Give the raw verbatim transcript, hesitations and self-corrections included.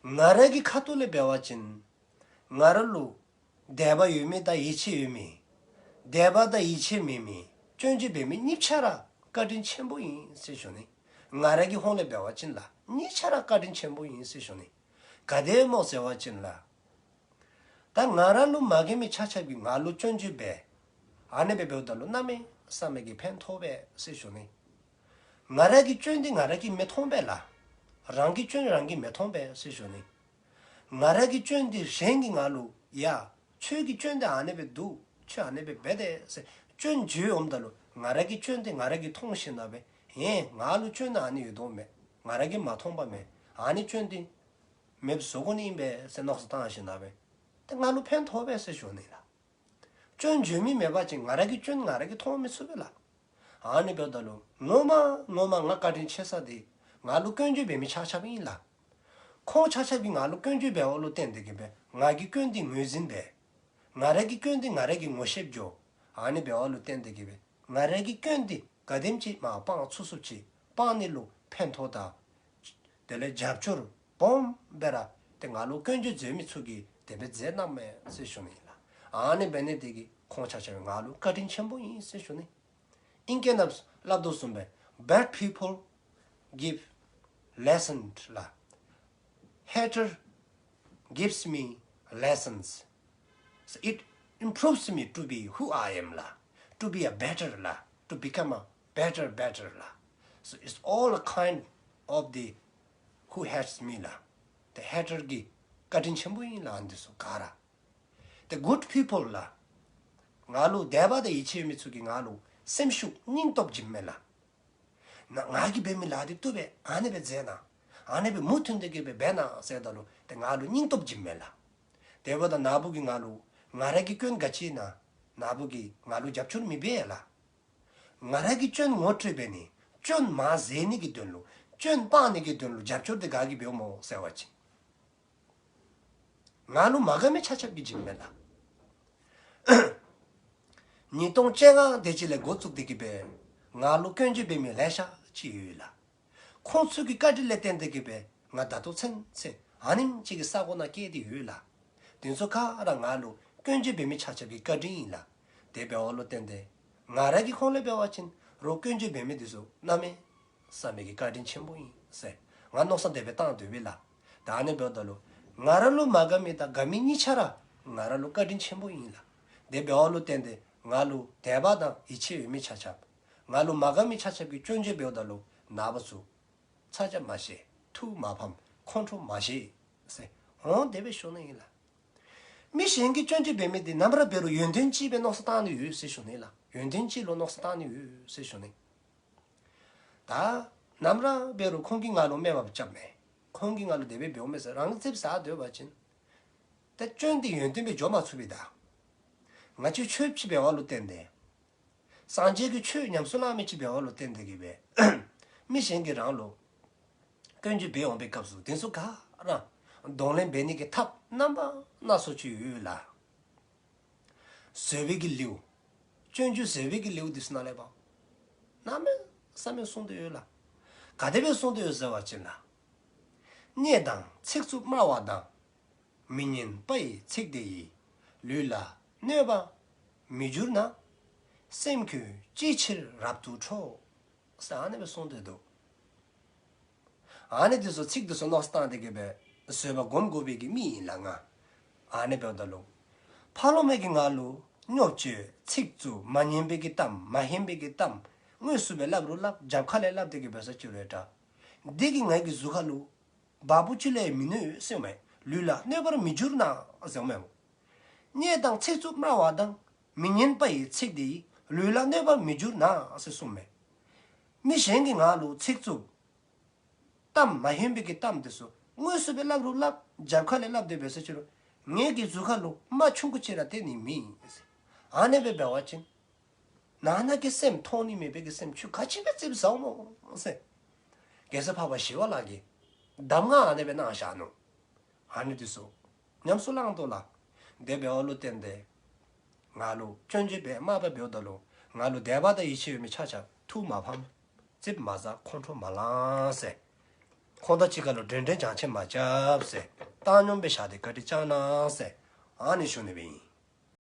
ང་ར་གི་ཁ་ཐུག་ལས་འབད་བ་ཅིན་ང་ར་ལུ་དད་པ་ཡོད་མི་དང་ཡིད་ཆེས་ཡོད་མི། དད་པ་དང་ཡིད་ཆེས་མེད་མི། སྐྱོན་བརྗོད་འབད་མི་གཉིས་ཆ་ར་བཀའ་དྲིན་ཆེན་པོ་ཨིན་ཟེར་ཞུ་ནི། ང་ར་གི་ཧོང་ལས་འབད་བ་ཅིན་ལགས་གཉིས་ཆ་ར་བཀའ་དྲིན་ཆེན་པོ་ཨིན་ཟེར་ཞུ་ནི། ག་དེ་སྨོ་ཟེར་བ་ཅིན་ལགས། ད་ང་ར་ལུ་མ་དགའ་མི་ཆ་ཁྱབ་ཀྱིས་ང་ལུ་སྐྱོན་བརྗོད་འབད། ཨ་ནི་སྦེ་འབདཝ་ད་ལུ་གནམ་མེད་ས་མེད་ཀྱི་ཕན་ཐོགས་པས་ཟེར་ཞུ་ནི། ང་ར་གི་སྐྱོན་འདི་ང་ར་གིས་མི་མཐོང་པས་ལགས། རང་གི་སྐྱོན་རང་གིས་མི་མཐོང་པས་ཟེར་ཞུ་ནི། ང་ར་གི་སྐྱོན་འདི་གཞན་གྱིས་ང་ལུ་ཡ་ཁྱོད་ཀྱི་སྐྱོན་འདི་ཨ་ནི་སྦེ་འདུག། ཁྱོད་ཨ་ནི་སྦེ་འབད་དེ་ཟེར་སྐྱོན་བརྗོད་འོངམ་ད་ལུ་ང་ར་གི་སྐྱོན་འདི་ང་ར་གིས་མཐོང་ཞིནམ་ལས་ཡེ་ང་ལུ་སྐྱོན་ཨ་ནི་ཡོད་དོ་མས། ང་ར་གིས་མ་མཐོང་པ་མས། ཨ་ནི་སྐྱོན་འདི་མེདཔ་བཟོ་དགོ་ནི་ཨིན་པས་ཟེར་མནོ་བསམ་བཏང་ཞིནམ་ལས་ཏེ་ང་ལུ་ཕན་ཐོགས་པས་ཟེར་ཞུ་ནི་ལགས། སྐྱོན་བརྗོད་མི་མེད་པ་ཅིན་ང་ར་གི་སྐྱོན་ང་ར་གིས་མཐོང་མི་ཚུགས་པས་ལགས། ཨ་ནི་འབདཝ་ད་ལུ་ངོ་མ་ངོ་མ་ང་བཀའ་དྲིན་ཆེ་ས་འདི་ང་ལུ་སྐྱོན་བརྗོད་འབད་མི་ཆ་ཁྱབ་ཨིན་ལགས། ཁོང་ཆ་ཁྱབ་ཀྱིས་ང་ལུ་སྐྱོན་བརྗོད་འབདཝ་ལུ་བརྟེན་ཏེ་གིས་སྦེ་ང་གི་སྐྱོན་འདི་ངོས་འཛིན་འབད། ང་ར་གི་སྐྱོན་འདི་ང་ར་གིས་ངོ་ཤེསཔ་འགྱོ། ཨ་ནི་འབདཝ་ལུ་བརྟེན་ཏེ་གིས་སྦེ་ང་ར་གི་སྐྱོན་འདི་ག་དེམ་ཅིག་མར་སྤང་ཚུགས་ཚུགསཔ་ཅིག་སྤང་ནི་ལུ་ཕན་ཐོགས་དང་དེ་ལས་རྒྱབ་སྐྱོར་སྦོམ་སྦེ་ར་ཏེ་ང་ལུ་སྐྱོན་བརྗོད་མཛད་མི་ཚུ་གིས་དེ་སྦེ་མཛད་གནངམ་མས་ཟེར་ཞུ་ནི་ཨིན་ལགས། ཨ་ནི་འབད་ནི་དེ་གིས་ཁོང་ཆ་ཁྱབ་ང་ལུ་བཀའ་དྲིན་ཆེན་པོ་ཨིན་ཟེར་ཞུ་ནི། ཨིང་སྐད་ནང་སླབ་དོ་བཟུམ་སྦེ། Bad people give lesson ལགས། Hater gives me lessons. So it improves me to be who I am ལགས། To be a better ལགས། To become a better, better ལགས། So it's all a kind of the who hates me ལགས། The hater གི་བཀའ་དྲིན་ཆེན་པོ་ཨིན་ལགས་ཨ་ནི་འདི་ཚུ་ག་ར། The good people ལགས། ང་ལུ་དད་པ་དང་ཡིད་ཆེས་ཡོད་མི་ཚུ་གིས་ང་ལུ་སེམས་ཤུགས་སྙིང་སྟོབས་བྱིནམ་མས་ལགས། ན་ང་གིས་འབད་མི་ལཱ་འདི་བཏུབ་པས། ཨ་ནི་སྦེ་མཛད་གནང་། ཨ་ནི་སྦེ་མུ་མཐུད་དེ་གིས་སྦེ་འབད་གནང་ཟེརཝ་ད་ལུ་ཏེ་ང་ལུ་སྙིང་སྟོབས་བྱིནམ་མས་ལགས། དེ་འབདཝ་ད་ན་བུ་གིས་ང་ལུ་ང་ར་གི་སྐྱོན་ག་ཅི་ཨིན་ན་ན་བུ་གིས་ང་ལུ་རྒྱབ་སྐྱོར་མི་འབད་ལགས། ང་ར་གི་སྐྱོན་ངོ་སྤྲོད་འབད་ནི་སྐྱོན་མར་བཟོ་ནི་གི་དོན་ལུ་སྐྱོན་སྤང་ནི་གི་དོན་ལུ་རྒྱབ་སྐྱོར་འདི་ག་གིས་འབདཝ་སྨོ་ཟེར་བ་ཅིན་ང་ལུ་མ་དགའ་མི་ཆ་ཁྱབ་ཀྱིས་བྱིནམ་མས་ལགས། ཉིས་སྟོང་བཅོ་ལྔ་དེ་ཅིག་ལས་འགོ་བཙུགས་ཏེ་གིས་སྦེ་ང་ལུ་སྐྱོན་བརྗོད་འབད་མི་ལེ་ཤ་ཅིག་ཡོད་ལགས། ཁོང་ཚུ་གི་བཀའ་དྲིན་ལས་བརྟེན་ཏེ་གིས་སྦེ་ང་ད་ལྟོ་ཚུན་ཚོད་ཨ་ནེམ་ཅིག་གི་ས་གོ་ནང་སྐྱེས་ཏེ་ཡོད་ལགས། དེ་ཚུ་ག་ར་ང་ལུ་སྐྱོན་བརྗོད་འབད་མི་ཆ་ཁྱབ་ཀྱི་བཀའ་དྲིན་ཨིན་ལགས། དེ་འབདཝ་ལུ་བརྟེན་ཏེ་ང་ར་གི་ཁོང་ལས་འབད་བ་ཅིན་རོགས་སྐྱོན་བརྗོད་འབད་མི་འདི་ཚུ་གནམ་མེད་ས་མེད་ཀྱི་བཀའ་དྲིན་ཆེན་པོ་ཨིན་ཟེར་ང་མནོ་བསམ་དེ་སྦེ་བཏང་སྡོད་པས་ལགས། ད་ཨ་ནི་འབདཝ་ད་ལུ་ང་ར་ལུ་མ་དགའ་མི་དང་དགའ་མི་གཉིས་ཆ་ར་ང་ར་ལུ་བཀའ་དྲིན་ཆེན་པོ་ཨིན་ལགས། དེ་འབདཝ་ལུ་བརྟེན་ཏེ་ང་ལུ་དད་པ་དང་ཡིད་ཆེས་ཡོད་མི་ཆ་ཁྱབ་ང་ལུ་མ་དགའ་མི་ཆ་ཁྱབ་ཀྱིས་སྐྱོན་བརྗོད་འབདཝ་ད་ལུ་ན་བུ་ཚུ་ཚ་གྱང་མ་བཞེས། ཐུགས་མ་ཕམ། ཁོང་ཁྲོ་མ་བཞེས་ཟེར་འོང་དེ་སྦེ་ཞུ་ནི་ཨིན་ལགས། མི་གཞན་གྱིས་སྐྱོན་བརྗོད་འབད་མི་འདི་ནམ་ར་འབད་རུང་ཡོན་ཏན་ཅིག་སྦེ་མནོ་བསམ་བཏང་ནི་ཡོད་ཟེར་ཞུ་ནི་ལགས། ཡོན་ཏན་ཅིག་ལུ་མནོ་བསམ་བཏང་ནི་ཡོད་ཟེར་ཞུ་ནི། ད་ནམ་ར་འབད་རུང་ཁོང་གིས་ང་ལུ་སྨད་པ་རྐྱབ་མས། ཁོང་གིས་ང་ལུ་དེ་སྦེ་འབདཝ་མས་ཟེར་རང་ཙིགཔ་ཟ་སྡོད་པ་ཅིན་ད་སྐྱོན་འདི་ཡོན་ཏན་སྦེ་འགྱོ་མ་ཚུགས་པས། ད་ང་བཅས་ཆོསཔ་ཅིག་འབདཝ་ལུ་བརྟེན་ཏེ་སངས་རྒྱས་ཀྱི་ཆོས་ཉམས་སུ་བླང་མི་ཅིག་འབདཝ་ལུ་བརྟེན་ཏེ་གིས་སྦེ་མི་གཞན་གྱིས་རང་ལུ་སྐྱོན་བརྗོད་འབད་འོང་པའི་སྐབས་སུ་དེ་ཚུ་ག་ར་གདོང་ལེན་འབད་ནི་གི་ཐབས་རྣམ་པ་སྣ་ཚོགས་ཅིག་ཡོད་ལགས། བཟོད་པའི་གི་ལེའུ། སྐྱོན་བརྗོད་བཟོད་པའི་གི་ལེའུ་འདི་ཚུ་ནང་ལས་འབད་གནམ་མེད་ས་མེད་གསུངས་ཏེ་ཡོད་ལགས། ག་དེ་སྦེ་གསུངས་ཏེ་ཡོད་ཟེར་བ་ཅིན་ལགས། སྙད་དང་ཚིག་རྩུབ་སྨྲ་བ་དང་། མི་སྙན་པ་ཡི་ཚིག་དེ་ཡིས། ལུས་ལ་གནོད་པར་མི་འགྱུར་ན། སེམས་ཁོས་ཅི་ཕྱིར་རབ་ཏུ་ཁྲོ། ཟེར་ཨ་ནི་སྦེ་གསུངས་ཏེ་འདུག། ཨ་ནི་འདི་ཚུ་ཚིག་འདི་ཚུ་མནོ་བསམ་བཏང་སྟེ་གིས་སྦེ་བཟོད་པ་སྒོམ་དགོ་པའི་གི་མི་ཨིན་ལགས་ང་། ཨ་ནི་འབདཝ་ད་ལུ་ཕ་རོལ་མི་གིས་ང་ལུ་བརྙས་བཅོས་ཚིག་རྩུབ་མ་སྙན་པའི་གི་གཏམ་མ་ཧན་པའི་གི་གཏམ་དངོས་སུ་སྦེ་སླབ་རུང་སླབ་རྒྱབ་ཁ་ལས་སླབ་སྟེ་གིས་སྦེ་ཟེར་ཅི་རུང་ད་འདི་གིས་ངེའི་གི་གཟུགས་ཁར་ལུ་བ་སྤུ་ཅིག་ལས་མི་གནོད་ཟེར་མས། ལུས་ལ་གནོད་པར་མི་འགྱུར་ན་ཟེར་མས། སྙད་དང་ཚིག་རྩུབ་སྨྲ་བ་དང་། མི་སྙན་པ་ཡི་ཚིག་དེ་ཡིས། ལུས་ལ་གནོད་པར་མི་འགྱུར་ན་ཟེར་གསུངས་མས། མི་གཞན་གྱིས་ང་ལུ་ཚིག་རྩུབ་གཏམ་མ་ཧན་པའི་གི་གཏམ་དེ་ཚུ་དངོས་སུ་སྦེ་སླབ་རུང་སླབ་རྒྱབ་ཁ་ལས་སླབ་སྟེ་སྦེ་ཟེར་ཅི་རུང་ངེའི་གི་གཟུགས་ཁར་ལུ་རྨ་ཆུང་ཀུ་ཅིག་ར་སྟེར་ནི་མེད་ཟེར། ཨ་ནི་སྦེ་འབད་བ་ཅིན་ནང་ན་གི་སེམས་མཐོང་ནི་མེད་པའི་གི་སེམས་ཁྱོད་ག་ཅི་སྦེ་ཙིགཔ་ཟཝ་སྨོ་ཟེར། རྒྱལ་སྲས་འཕགས་པ་ཞི་བ་ལྷ་གིས་གདམས་ངག་ཨ་ནི་སྦེ་གནང་བཞག་ནུག། ཨ་ནི་འདི་ཚུ་ཉམས་སུ་བླངས་དོ་ལགས། དེ་འབདཝ་ལུ་བརྟེན་ཏེ་ང་ལུ་སྐྱོན་བརྗོད་འབད་དམའ་འབེབས་འབདཝ་ད་ལུ་ང་ལུ་དད་པ་དང་ཡིད་ཆེས་ཡོད་མི་ཆ་ཁྱབ་ཐུགས་མ་ཕམ། ཙིགཔ་མ་ཟ་ཁོང་ཁྲོ་མ་ལང་ཟེར། ཁོང་དང་གཅིག་ཁར་ལུ་འདྲན་འདྲ་འགྱངས་ཆད་མ་རྐྱབ་ཟེར། བཏང་སྙོམས་སྦེ་བཞག་སྟེ་བཀའ་དྲིན་བསྐྱང་གནང་ཟེར། ཨ་ནི་ཞུ་ནི་སྦེ་ཨིན།